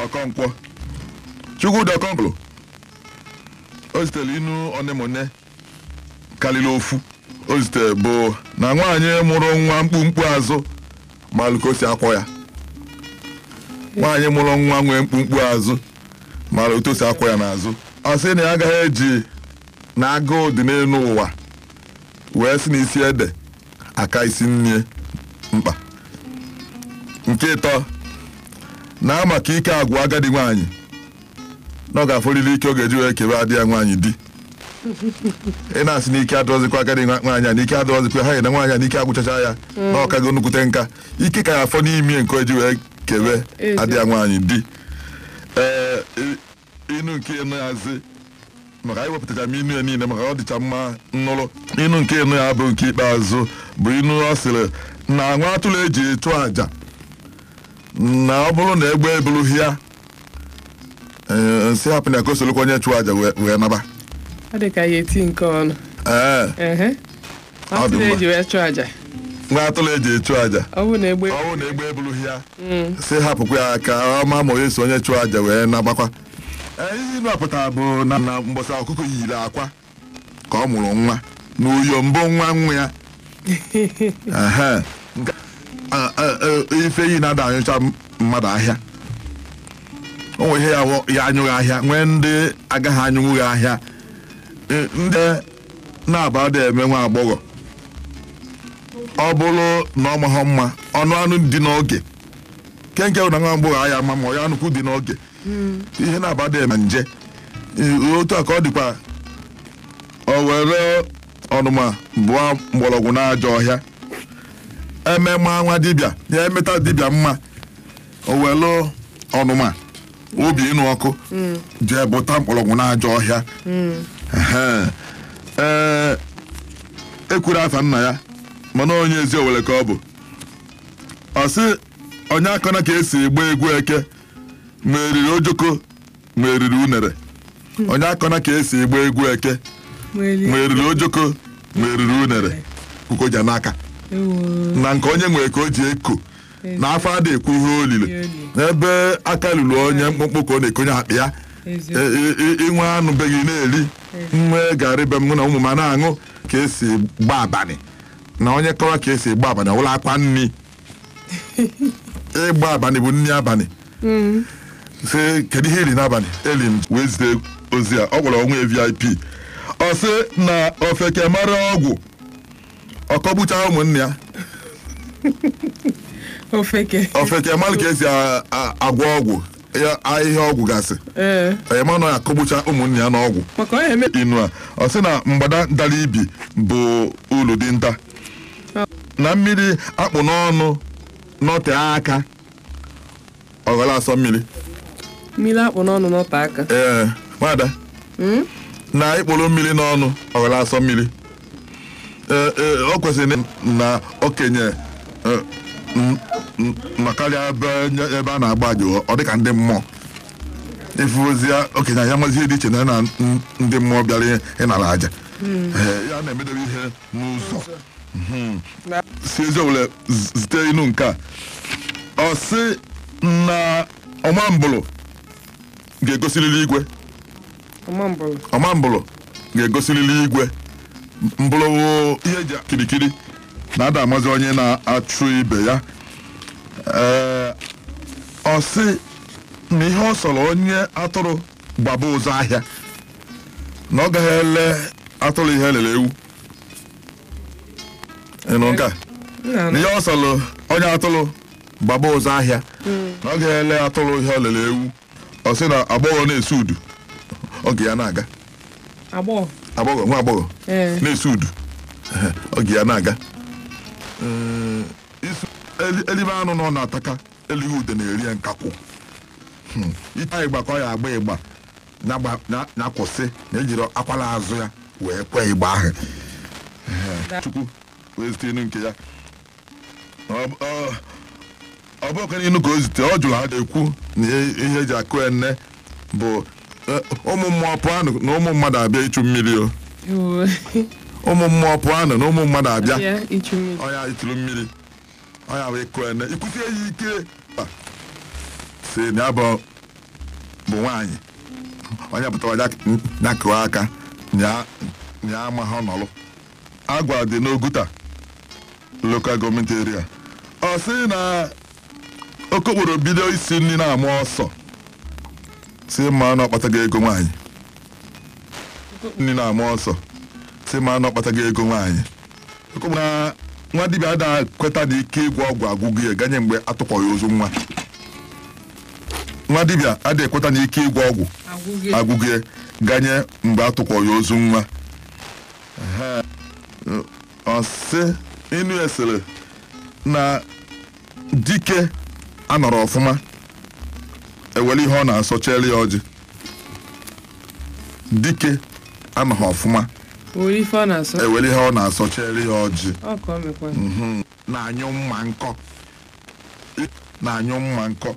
Okonkwo. Chukwudi Okonkwo o zitere inu onemone karịrị ofu. O zitere bụ na nwaanyị mụrụ nwa mkpumkpu azụ malụ ka o si akwọ ya. Nwaanyị mụrụ nwa nwee mkpumkpu azụ mara otu o si akwọ ya n'azụ. Ọ sị na ya agaghị eji na agụụ dị n'elu ụwa wee sị na isi ede aka isi nne mkpa. Nke ịtọ, na maka ike agwụ agadi nwaanyị na ọ ga-afọrịrị ike ọ ga-eji wee kebe adị ya nwaanyị di. Ị na-asị na ike adọrọzikwa agadi nwaanyị a, na ike adọrọzikwa ha, na nwaanyị a na ike agwụchacha ya, na ọkago nnukwute nka, ike ka ya afọ n'ime nke o ji wee kebe adị ya nwaanyị di. Ee, inu nke ịnụ ya zi maka anyị wepụtacha m inu ya niile maka ọ dịcha mma nnụrụ. Inu nke ịnụ ya bụ nke ikpeazụ bụ inu ọ sịrị na nwa atụrụ eji chụọ àjà na ọ bụrụ na egbe eburughị ya, nsị hapụ na ka o solokwa onye chụọ àjà wee naba. Ọ dị ka ya eti nke ọnụ. Ee. Ehe. Ọ dị Atụrụ mma. eji wee chụọ àjà. Nwa atụrụ eji echụ àjà. Ọ bụrụ na egbe ọ bụrụ na egbe eburughị ya, sị hapụkwa ya ka ọ ma ma onye so onye chụọ àjà wee nabakwa. Ee, ihe inu apụtara bụ na mbọsị ọkụkọ yiri akwa ka ọ mụrụ nwa na uyo mbụ nwa nwa ya. Ehe. Nke ife yi na-ada anyụcha mmadụ ahịa. O nwere ihe ya anyụghị ahịa, nwee ndị agaghị anyụnwughị ahịa. Ndị na-aba dị eme nwa agbọghọ ọ bụrụ na ọ maghọ mma ọnụ anụ dị n'oge kenke bụ na nwa agbọghọ aya ama ma ọ ya anụkwu dị n'oge ihe na-aba dị eme nje. Otu a ka ọ dịkwa o were ọnụma bụọ mgbọrọgwụ n'ajọ ọhịa emema nwa dibịa ya emeta dibịa mma o were ọnụma obi ịnụ ọkụ jee bụta mgbọrọgwụ n'ajọ ọhịa. Ehe. Ee, ekwuru afa nna ya mana onye ezi owere ka ọ bụ. Ọ sị onye akọna ka esi egba egwu eke ma eriri ojoko ma eriri unere. Onye akọna ka esi egba egwu eke ma eriri ojoko ma eriri unere. Kukoja n'aka na nke onye nwere ka o ji eko na afọ adị ekwu ihe olile n'ebe aka lulu onye mkpụmkpụ ka ọ na-ekonye akpa ya. Inwe anụ be gị na-eri nwe garị be m na ụmụ m na-aṅụ ka esi gba abalị na onye kọwa ka esi gba abalị ọwụla akwa nni. Ịgba abalị bụ nni abalị. Sị kedu ihe eri n'abalị eli m wee zite ozi a ọ gwara onwe VIP. Ọ sị na ofeke mara ọgwụ ọkọgbucha ụmụnne ya. Ofeke. Ofeke mara ka esi agwọ ọgwụ ya ahịhịa ọgwụ gasị. Ee. Onye ma na ya akọgbucha ụmụnne ya n'ọgwụ. Maka ọ eme inu a ọ sị na mgbada dara ibi bụ ulu dinta na mmiri akpụ n'ọnụ nọte aka ọ ghọrọ asọ mmiri. Mmiri akpụ n'ọnụ nọte aka. Ee, nwada. Na ịkpụrụ mmiri n'ọnụ ọ ghọrọ asọ mmiri. Ee, ọ kwesịrị na okenye ma karịa ebe a na-agba aja ọ dịka ndị mmụọ ifuozi okenye anya mazi ihe dị iche na ndị mmụọ bịara ịnara aja. Ya na-emedebe ihe n'ụzọ si ezi owere zite inu nke a ọ sị na ọmambụlụ ga-egosiriri igwe. Ọmambụlụ ga-egosiriri igwe mbụlụ ihe eji kirikiri na-ada amazi onye na-achụ ibe ya. Ee, ọ sị na ihe ọ sọrọ onye atụrụ gbaba ụzọ ahịa na ọ gaghị ele atụrụ ihe elele ewu. Ịnụ nke a na ihe ọ sọrọ onye atụrụ gbaba ụzọ ahịa na ọ gaghị ele atụrụ ihe elele ewu. Ọ sị na agbọghọ na-esi udu oge ya na-aga. Agbọghọ nwa agbọghọ na-esi udu oge ya na-aga. Elibe anụ nọ na-ataka elighị ude na-eri ya nkakwụ. Ite ịgba ka ọ ya agba ịgba na kwụsị na ejiri akwala azụ ya wee kwe ịgba ahụ. Chukwu wee zite inu nke ya. Ọ bụghị inu ka o zite, ọ jụrụ ha ekwu na ihe eji akụ ene bụ ụmụ mmụọ pụọ anụ na ụmụ mmadụ abịa ịchụ mmiri o. Ụmụ mmụọ pụọ anụ na ụmụ mmadụ abịa ọya ịchụrụ mmiri ọya wee kụọ ene ikwusie ya ike si na ya bụ Bụ nwaanyị onye pụtara ya kụọ aka nya ama ha nọlụ agwa dị n'Oguta Local Government Area. Ọ sị na okokporo bido isi nri na-ama ọsọ, si ma na ọkpatago ego nwaanyị. Nri na-ama ọsọ, si ma na ọkpatago ego nwaanyị. Okokporo na nwa dibịa ada kweta na ike ịgwọ ọgwụ agwụgwụ ya ganye mgbe atụkpọghị ozu nwa. Nwa dibịa adịghị ekweta na ike ịgwọ ọgwụ agwụghị agwụgị ganye mgbe atụkpọghị ozu nwa. Ehe. Ọ sị inu esere na dike anọrọ ọfụma ewere ihe ọ na-asọ chere ya ọjị. Dike anọghị ọfụma were ife ọ na-asọ ewere ihe ọ na-asọ chere ya ọjị. Ọ ka ọ mekwa. Na-anyụ mma nkọ, na-anyụ mma nkọ.